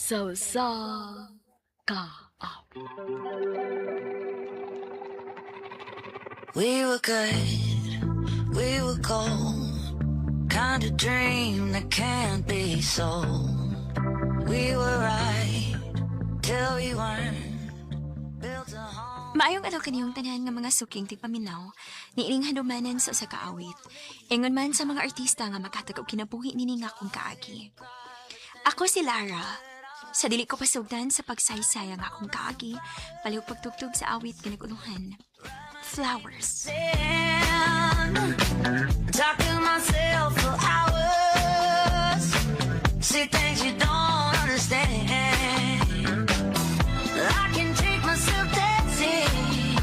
Sa usa ka awit. We were good, we were gold. Kind of dream that can't be sold. We were right till we weren't. Built a home. Maayong adlaw kaniyong tanan nga mga suking tigpaminaw, niining handumanan sa usa ka awit. Ingon man sa mga artista nga makatag og kinabuhi nini nga akong kaagi. Ako si Lara. Sa dili ko pasugdan sa pagsaysay ang akong kaagi, palihog pagtugtog sa awit nga nag-uluhan. Flowers. Sand. Talk to myself for hours. See things you don't understand. I can take myself dancing,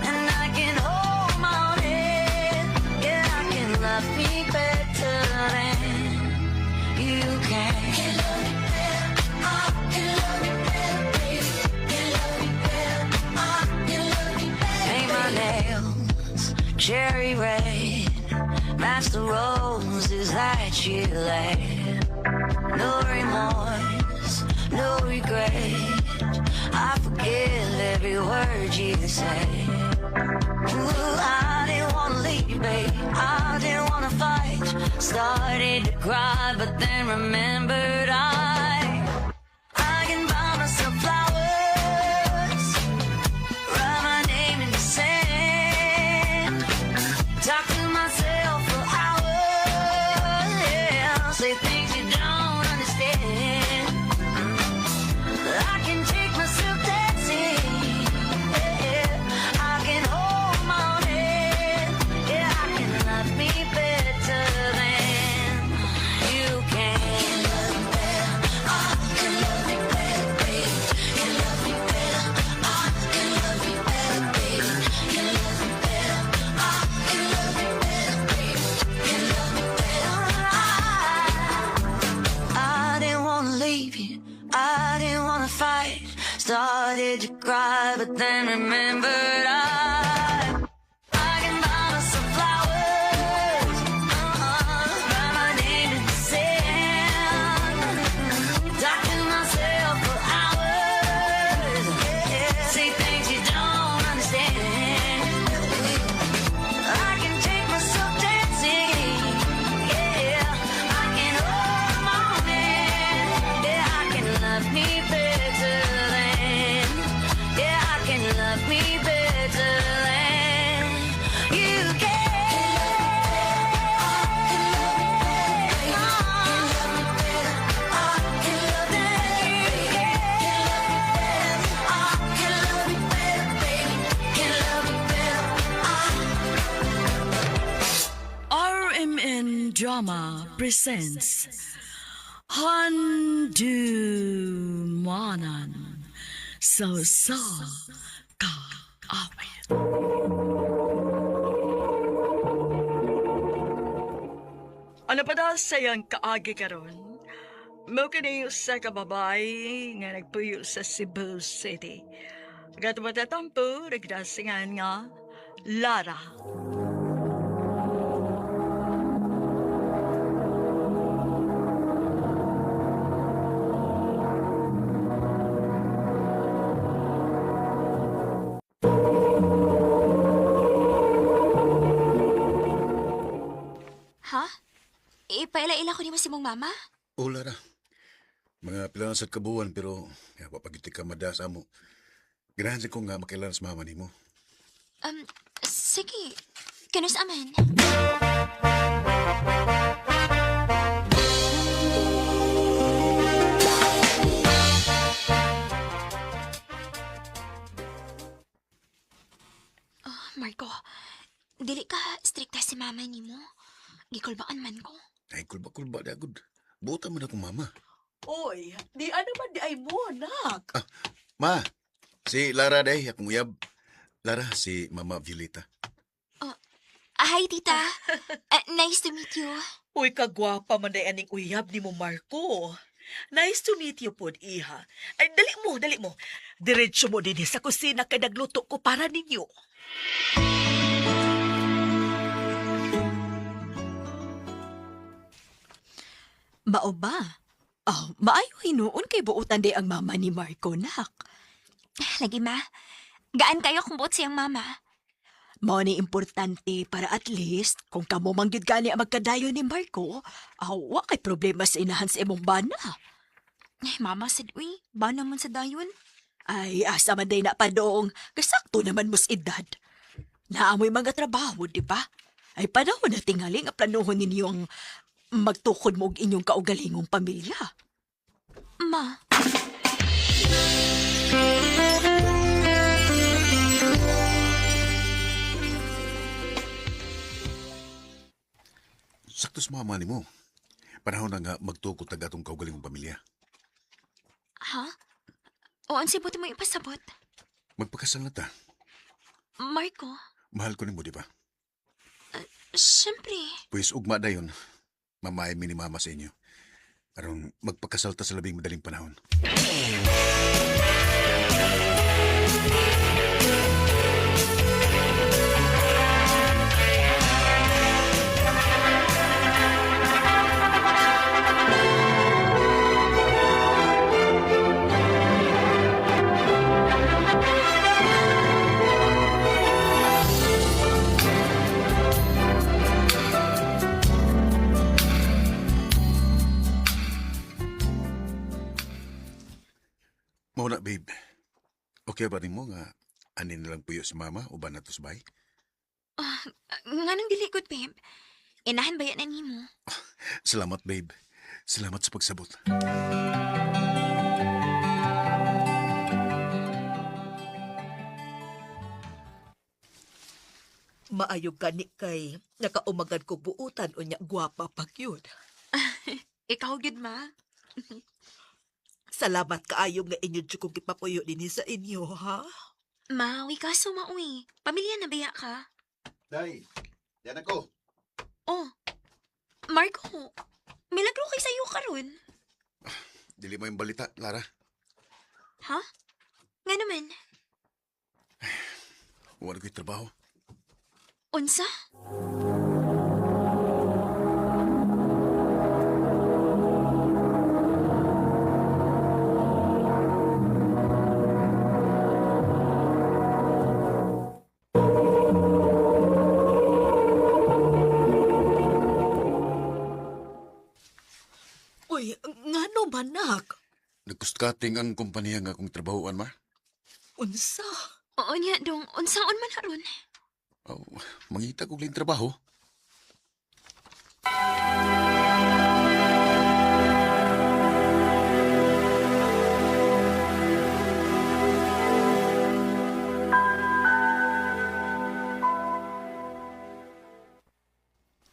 and I can hold my own head. Yeah, I can love me better than you can. Can love me better. I can love me better, baby. Can love me better. I can love me better. Paint my nails cherry red, match the roses that you laid. No remorse, no regret. I forgive every word you say. Ooh, I didn't wanna leave you, babe. I didn't wanna fight. Started to cry, but then remembered I can buy myself flowers, write my name in the sand, talk to myself for hours, yeah. Say things you don't understand. I can take myself dancing. Yeah, I can hold my own head. Yeah, I can love me better than you can. Can love me better. I can love me better, baby. Can love me better. I can love me better, baby. Can love me better. I can love me better, baby. Can love me better. I didn't wanna leave you. I didn't wanna fight. Started to cry, but then remembered I can buy myself flowers, write my name in the sand, talk to myself for hours, say things you don't understand. I can take myself dancing. Yeah, I can hold my own hand. Yeah, I can love me better than. Yeah, I can love me better than you can. RMN Drama presents Handumanan sa usa ka awit. Ano pa daw sayang kaagi karon? Mao kini usa ka babae nga nagpuyo sa Cebu City. Gatmatatampo, nagdasingan nga Lara. Ha? Ipaila-ila ko nimo si mong mama? Oh, Lara. Mga pila na sa kabuan pero ya, wapagiti ka mada sa amo. Ganahan sa ko nga makailan sa mama nimo. Sige. Kanus aman. Oh, Marco, dili ka strikta si mama nimo. Gikulbaan man ko. Ay, kulba-kulba di agad. Buta man akong mama. Oy, di ano man di ay mo, anak. Ma, si Lara day, akong uyab. Lara, si Mama Violeta. Ah, hi, tita. Ah, nice to meet you. Uy, kagwapa man day aning uyab ni mo, Marco. Nice to meet you pod, iha. Ay, dali mo, dali mo. Diretso mo din sa kusina kay nagluto ko para ninyo. Mao ba? Oh, maayo hinuon kay buutan day ang mama ni Marco, nak. Lagi ma, gaan kayo kung buot siyang mama. Mao ni importante para at least kung kamo man gyud gani ang magkadayon ni Marco, aw wa kay problema sa inahan sa imong bana. Ay, mama sad uy, ba naman sa dayon? Ay, asa man day na padong, kasakto naman mos edad. Naamoy mga trabaho, di ba? Ay panahon na tingali nga planuhon ninyo ang magtukod mo og inyong kaugalingong pamilya. Ma, Sakto sa mama nimo. Panahon na nga magtukod tag atong kaugalingong pamilya. ha? O ang sibot mo ipasabot? Magpakasal na ta. Marco, Mahal ko nimo, di ba? syempre. Pwes ugma dayon. Mamay mi ni mama sa inyo. Aron magpakasal ta sa labing madaling panahon. Mao na, babe. Okay ba nimo nga anin na lang puyo si mama uban na to sa bahay? Ah, nganong dili good, babe? Inahan ba yan na nimo? Salamat, babe. Salamat sa pagsabot. Maayo gani kay nakaumagad ko buutan unya gwapa pag yun. Ikaw gyud ma. Salamat kaayo nga inyo jud kong gipapuyo dinhi sa inyo, ha? Ma, uy kaso ma uy. Pamilya na baya ka? Day, yan ako. Oh, Marco, milagro kay sayo karon. Dili mo yung balita, Lara. Ha? Nga naman, Wala ko'y trabaho. unsa? Uy, ngano man nak? Nagkustkating ang kumpanya nga akong trabahoan, ma. Unsa? Oo niya dong, unsaon man aron? Oh, mangita kog laing trabaho.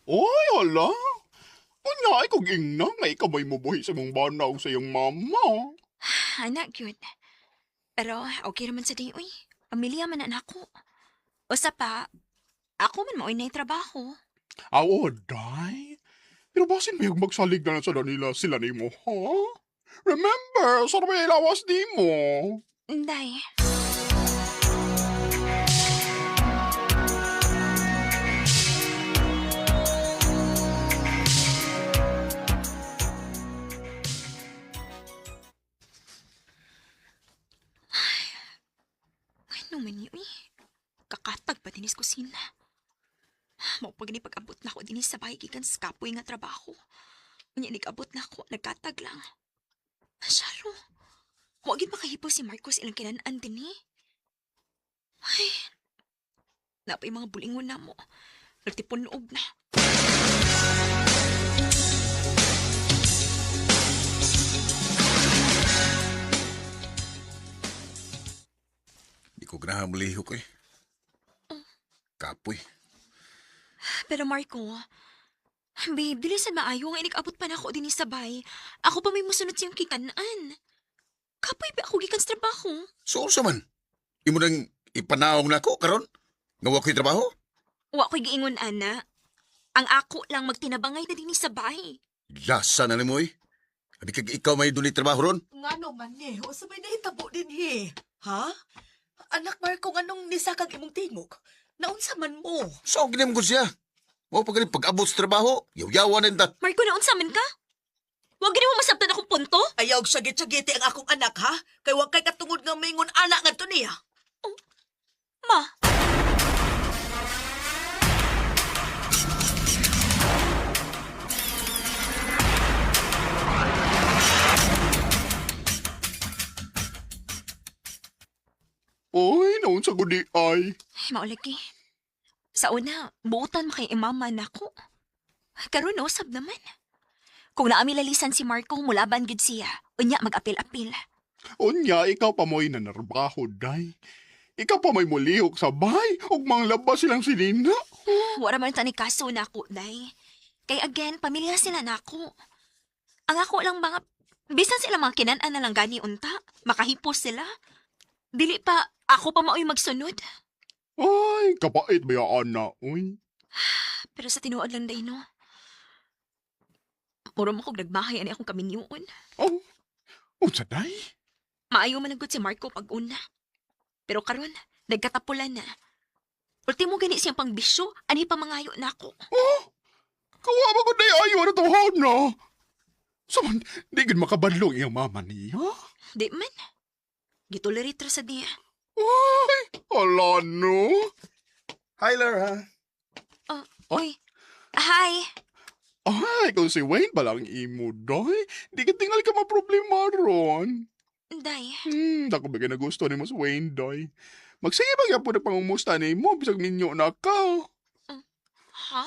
Oy, hala. Unya ay kog ingna nga ikaw may mubuhi sa mong bana ug sa iyong mama. Anak gyud. Pero okay raman sa day uy. Pamilya man na nako. Usa pa, ako man maoy na trabaho. Aw, day. Pero basin may magsalig na sa nila sila nimo, ha? Remember, sa may lawas di mo. Inday. Ay, ano man yun eh. Kakatag pa dinis kusina. Mao pag ni pag-abot na ako dinis sa bahay gikan sa kapoy nga trabaho. Unya nag-abot na ako, nagkatag lang. Masyaro. Wa gid makahipo si Marcos ilang kinan-an din eh. Ay, napay mga bulingon na mo. Nagtipunog na. Di ko ganahan mulihok eh. Kapoy. Pero Marco, babe, dili sad maayo nga inig-abot pa na ako din sa bay. Ako pa may musunod siyang kikanan. Kapoy ba ako gikan sa trabaho? So, unsa man? Imo nang ipanaong nako karon? Nga wa ko'y trabaho? Wa ko'y giingon, ana. Ang ako lang magtinabangay na din sa bay. Lasa na nimo eh. Abi kag ikaw may dunay trabaho ron? Ngano man ni? Unsa may nahitabo dinhi? Ha? Anak Marco, nganong nisakag imong tingog? Naunsa man mo? So, ginim ko siya. Mao pa gani pag-abot sa trabaho, yaw-yawan na ta. Marco, naunsa man ka? Wag gani mo masabtan akong punto? Ayaw og sagit-sagiti ang akong anak ha. Kay wa kay katungod nga maingon ana ngadto niya. Ma, Oy, naon sa gudi ay. ay, maulagi. Sa una, buutan mo kay imama nako. Karon usab naman. Kung naami lalisan si Marco, mulaban gid siya. Unya mag-apil-apil. Unya, ikaw pa mo'y nanarbaho, day. Ikaw pa mo'y mulihok sa bahay, ug manglabas silang sinina. Wala man ta ni kaso nako, day. Kay again, pamilya sila nako. Ang ako lang mga bisan sila mga kinan-an na lang gani unta, makahipos sila. Dili pa ako pa maoy magsunod. Ay, kapait ba ya, ana, uy. Pero sa tinuod lang day no. Mura mo kog nagbahay ani akong kaminyoon. Oh, unsa day? Maayo man ang gud si Marco pag una. Pero karon, nagkatapulan na. Ultimo gani siyang pangbisyo, ani pa mangayo nako. Oh, kawa ba ko day ayo na tawon na? Saman, di gid makabadlong iyang mama niya. Di man. Gitolerate ra sa niya. Ay, ala no. Hi, Lara. Oh, uy. Hi. Ay, kung si Wayne pa lang imo, day. Di ka tingal ka maproblema ron. Day. Dako ba na gusto ni mo si Wayne, day. Magsige ba gyapon na pangumusta nimo bisag minyo na ka. Ha?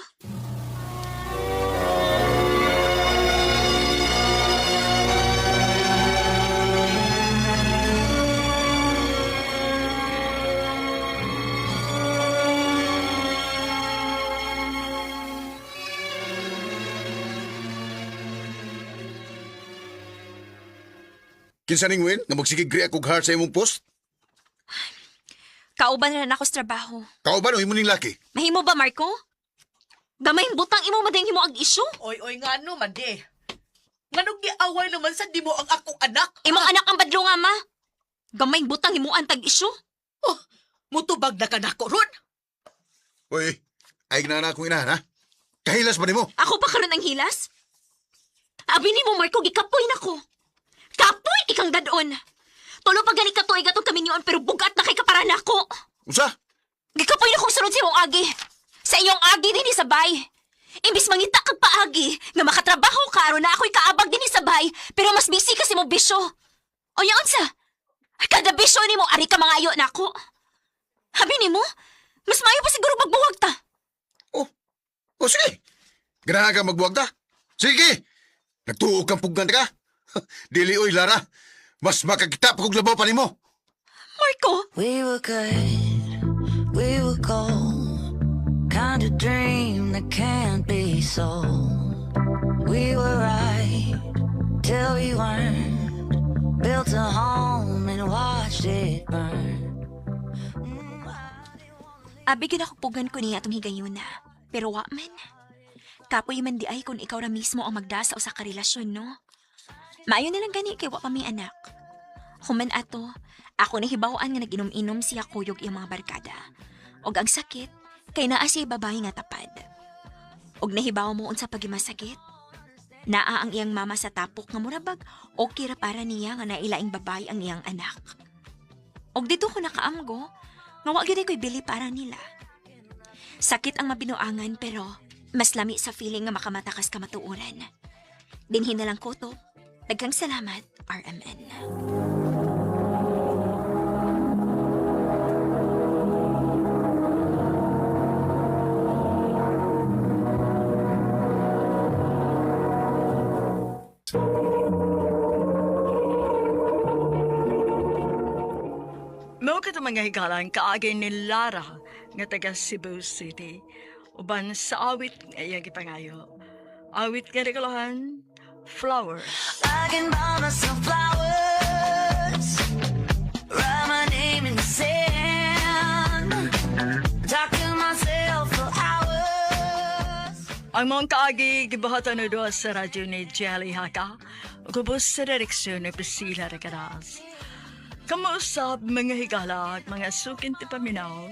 Kinsa ning Wayne nga magsigig react og heart sa imong post? Kauban na nako sa trabaho. Kauban o imo ning laki? Mahimo ba, Marco? Gamay butang imo mading himo ag isyu. Oy, oy, ngano man di. Nganong giaway naman sa di mo ang akong anak? Imong anak ang badlo nga, ma. Gamay butang himo ang tag isyu. Oh, mutubag na ka nako ron. Uy, ay na na akong inahan ha. Kahilas ba nimo? Ako pa karon ang hilas? Abi nimo Marco, gikapoy nako. Kapoy ikang dadon. Tulo pa gani ka tuig atong kaminyoon pero bugat na kay kapara nako. Unsa? Gikapoy na kong sunod sa imong agi. Sa iyong agi dinhi sa bay. Imbis mangita kag paagi nga makatrabaho ka aron na ako'y kaabag dinhi sa bay, pero mas busy kasi mo bisyo. O unsa? Kada bisyo nimo ari ka mangayo nako. Habi nimo, mas maayo pa siguro magbuwag ta. Oh, oh sige. Ganahan ka magbuwag ta. Sige. Nagtuog kang pugnan ka. Dili oy Lara. Mas makakita pa kog labaw pa nimo. Marco, We were good, we were gold. Kind of dream that can't be sold. We were right till we weren't. Built a home and watched it burn. Abi gyud ako pugan ko niya atong higayuna. Pero wa man. Kapoy man di ay kung ikaw ra mismo ang magda sa usa ka relasyon, no? Maayo na lang gani kay wa pa may anak. Human ato, ako nahibaw-an nga nag-inom-inom siya kuyog iyang mga barkada. Og ang sakit, kay naa siya babae nga tapad. Og nahibaw mo unsa pagimasakit? Naa ang iyang mama sa tapok nga murabag okay ra para niya nga nailaing babae ang iyang anak. Og dito ko nakaamgo, nga wa gyud ko'y bili para nila. Sakit ang mabinuangan pero mas lami sa feeling nga makamatakas kamatuoran. Dinhin na lang ko to. Daghang salamat, RMN. Mao kato mga higalan kaagi ni Lara nga taga Cebu City. Uban sa awit nga iyang gipangayo. Awit nga regalohan, Flowers. I can buy myself flowers, write my name in the sand, talk to myself for hours. Ang mga kaagi gibuhatan na doon sa radyo ni Jelly Haka. Gubos sa direksyon ni Priscilla Recaras. Kamuusap mga higala at mga sukin ti paminaw,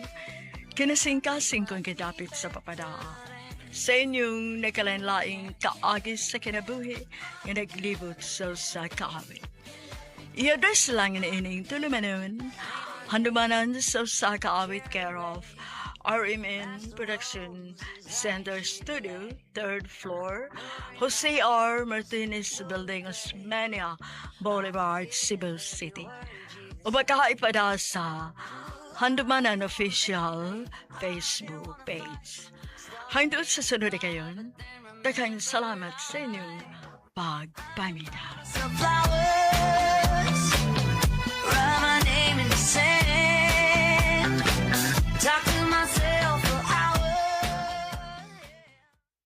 kinasingkasing kong gidapit sa papadaa. sa inyong nagkalain-laing kaagi sa kinabuhi nga naglibot sa usa ka awit. I-address lang na ining tulumanon, Handumanan sa usa ka awit, care of RMN Production Center Studio, third floor, Jose R. Martinez Building, Osmeña Boulevard, Cebu City. O baka ipada sa Handumanan Official Facebook page. Hangtod sa sunod kayon, daghang salamat sa inyong pagpaminaw. Flowers.